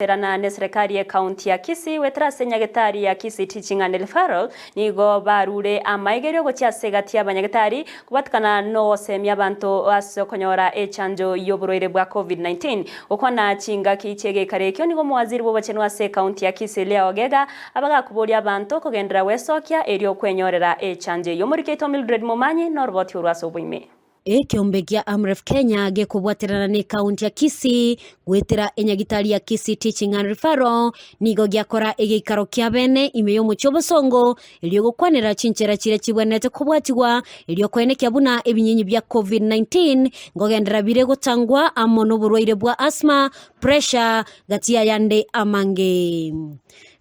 Erana neserekari y'ecounty ya Kisii goetera ase nyagetari ya Kisii Teaching and Referral nigo barure amaigerio gochia ase egati y'abanyagetari kobatikana nogosemia abanto ase okonyora echanjo y'oborwaire bwa Covid-19. Gokwana chingaki chi'egeikaro ekio nigo omowaziri bw'obochenu ase ecounty ya Kisii Leah Ogega abagakoboria abanto kogenderera gwesokia erio kwenyorera echanjo eyio. Omoriki oito Mildred Momanyi noroboti orwo ase oboime. Ekeombe gia Amref Kenya gekobwaterana n'Ekaunti ya Kisii goetera enyagitari ya Kisii Teaching and Referral nigo giakora egeikaro kia bene ime y'omochie obosongo erio gokwanera chinchera chiria chibwenerete kobwatigwa erio koenekia buna ebinyinyi bia Covid-19 ngogenderera bire gotangwa amo noborwaire bwa asthma, pressure gati y'ayande amange.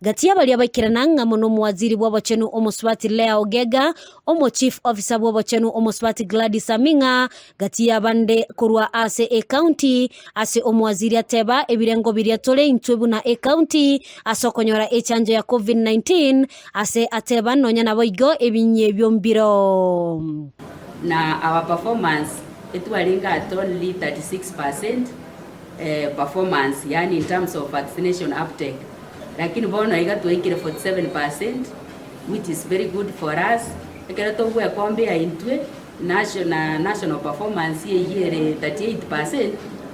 Gati y'abaria baikerana ng'amo nomowaziri bw'obochenu omosubati Leah Ogega, omo-chief officer bw'obochenu omosubati Gladys Aming'a, gati y'abande korwa ase ecounty, ase omowaziri ateba ebirengo biria tore intwe buna ecounty ase okonyora echanjo ya Covid-19, ase ateba nonya naboigo ebinyia ebio mbiro. Na our performance etwarenge at only 36 percent. performance yaani in terms of vaccination uptake lakini bono iga twaikire 47% which is very good for us ekero togwekombea intwe national national performance eywo ere 38%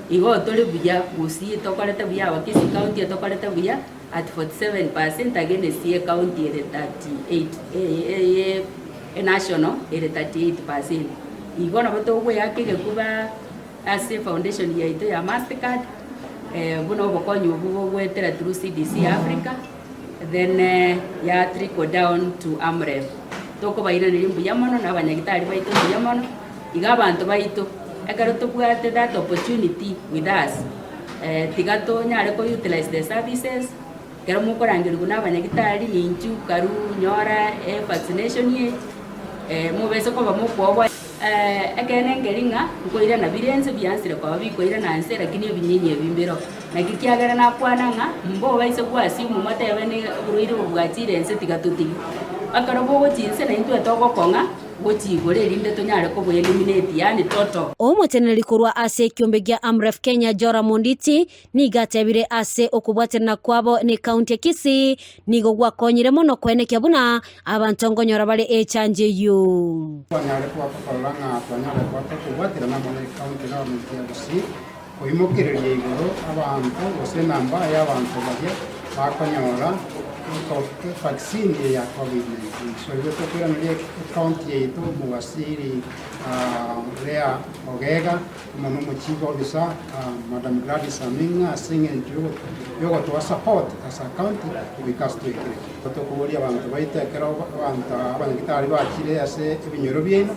igo tore buya gusii tokorete buya aba Kisii county etokorete buya at 47% against ecounty ere 38 eye enational ere 38%. Igo nabo togweaka egekuba. Ase efoundation yaito ya Mastercard, buna obokonyi obwo bogoetera through CDC Africa, then ya trickle down to Amref. Tokobairaneria mbuya mono na abanyagitari baito mbuya mono, iga abanto baito ekero tobwate that opportunity with us, tiga tonyare ko utilize the services, ekero mokorangerigwa na abanyagitari ninchu karu nyora evaccination eye, mobese koba mokoobwa. Ekeene nkeri ng'a nkoirana bire ense biansire koba bikoirana nse, lakini ebinyinyi ebi mbireo. Naki kiagera nakwana ng'a mbobaise goassume motebe ne oborwaire obo bwachire ense tiga totige. Ekero bogochia inse naintwe togokong'a gochia igoro erinde tonyare kobo eliminate yaani total. Omoteneneri korwa ase ekiombe gia Amref Kenya Joram Onditi Nigo atebire ase okobwaterana kwabo n'Ekaunti ya Kisii nigo gwakonyire mono koenekia buna abanto nkonyora bare echanjo eyio. Twanyare koba tokorora ng'a twanyare koba tokobwaterana amo n'Ekaunti Government ya Gusii koimokereria igoro abanto gose enamba y'abanto baria bakonyora evaccine eye ya Covid-19. So igo tokoiraneria Ekaunti yaito omowaziri Leah Ogega Amo nomochief officer Madam Gladys Aming'a ase eng'encho yogotoa support as a county goika ase toikire. Tokoboria abanto baito ekero abanto abanyagitari bachire ase ebinyoro biaino,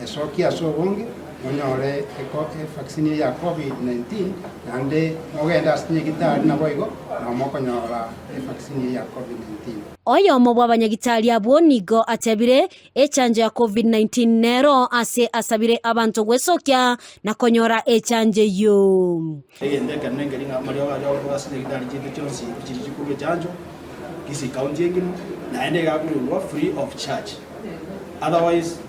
esokia ase obonge monyore evaccine eye ya covid 19 naende mogende ase chinyagitari naboigo nabo mokonyora evaccine eye ya covid 19. Oyomo bw'abanyagitari abwo nigo atebire, Echanjo ya Covid-19 nero ase asabire abanto gwesokia na konyora echanjo eyio. Egento ekenene nkeri ng'a amariogo aria akorwa ase chinyagitari chiaito chionsi chiria chikorwa echanjo, Kisii County engima, naende iga akorurwa free of charge. Otherwise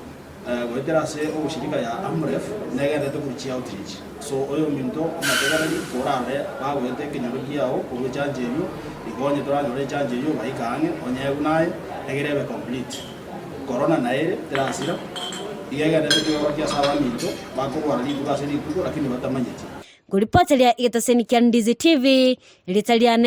goetera ase oboshirika ya AMREF negenderete korwa chi outreach. So oyominto omotegereri korarore bagoeta ekenyoro kiao korwa echanjo eyio, igo onye toranyore echanjo eyio obaike ang'e onyegwe naye egere ebe complete. Korona naere terasira, iga egenderete kweorokia ase abaminto bakorwara rituko ase rituko lakini batamanyeti. Nkoripoteria egetaseni kia Ndizi TV, erieta riane.